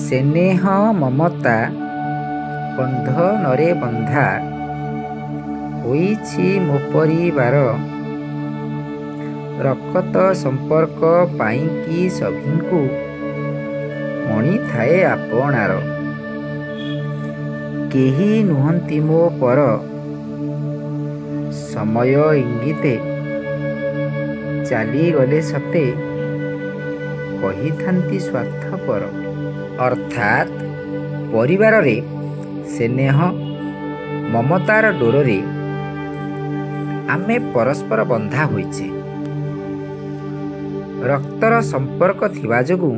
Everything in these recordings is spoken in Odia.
ସ୍ନେହ ମମତା ବନ୍ଧନରେ ବନ୍ଧା ହୋଇଛି ମୋ ପରିବାର। ରକତ ସମ୍ପର୍କ ପାଇଁକି ସଭିଙ୍କୁ ମଣିଥାଏ ଆପଣାର। କେହି ନୁହନ୍ତି ମୋ ପର, ସମୟ ଇଙ୍ଗିତେ ଚାଲିଗଲେ ସତେ କହିଥାନ୍ତି ସ୍ୱାର୍ଥପର। ଅର୍ଥାତ୍ ପରିବାରରେ ସ୍ନେହ ମମତାର ଡୋରରେ ଆମେ ପରସ୍ପର ବନ୍ଧା ହୋଇଛେ। ରକ୍ତର ସମ୍ପର୍କ ଥିବା ଯୋଗୁଁ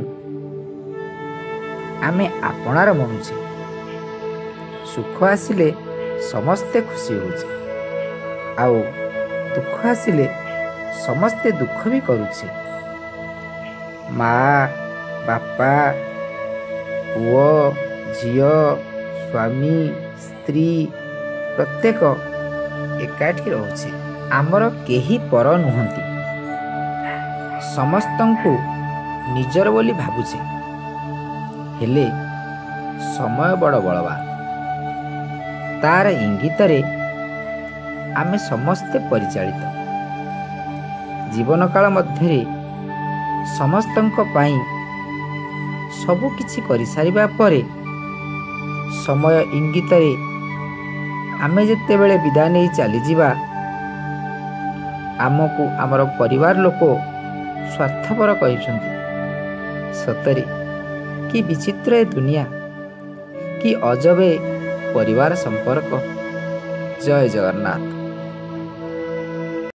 ଆମେ ଆପଣାର ମଣୁଛେ। ସୁଖ ଆସିଲେ ସମସ୍ତେ ଖୁସି ହେଉଛେ, ଆଉ ଦୁଃଖ ଆସିଲେ ସମସ୍ତେ ଦୁଃଖ ବି କରୁଛେ। ମା, ବାପା, ପୁଅ, ଝିଅ, ସ୍ୱାମୀ, ସ୍ତ୍ରୀ ପ୍ରତ୍ୟେକ ଏକାଠି ରହୁଛେ। ଆମର କେହି ପର ନୁହନ୍ତି, ସମସ୍ତଙ୍କୁ ନିଜର ବୋଲି ଭାବୁଛେ। ହେଲେ ସମୟ ବଡ଼ ବଳବାନ, ତାର ଇଙ୍ଗିତରେ ଆମେ ସମସ୍ତେ ପରିଚାଳିତ। ଜୀବନକାଳ ମଧ୍ୟରେ ସମସ୍ତଙ୍କ ପାଇଁ ସବୁ କିଛି କରିସାରିବା ପରେ ସମୟ ଇଙ୍ଗିତରେ ଆମେ ଯେତେବେଳେ ବିଦା ନେଇ ଚାଲିଯିବା, ଆମକୁ ଆମର ପରିବାର ଲୋକ ସ୍ୱାର୍ଥପର କହିଛନ୍ତି। ସତରେ କି ବିଚିତ୍ର ଏ ଦୁନିଆ, କି ଅଜବେ ପରିବାର ସମ୍ପର୍କ। ଜୟ ଜଗନ୍ନାଥ।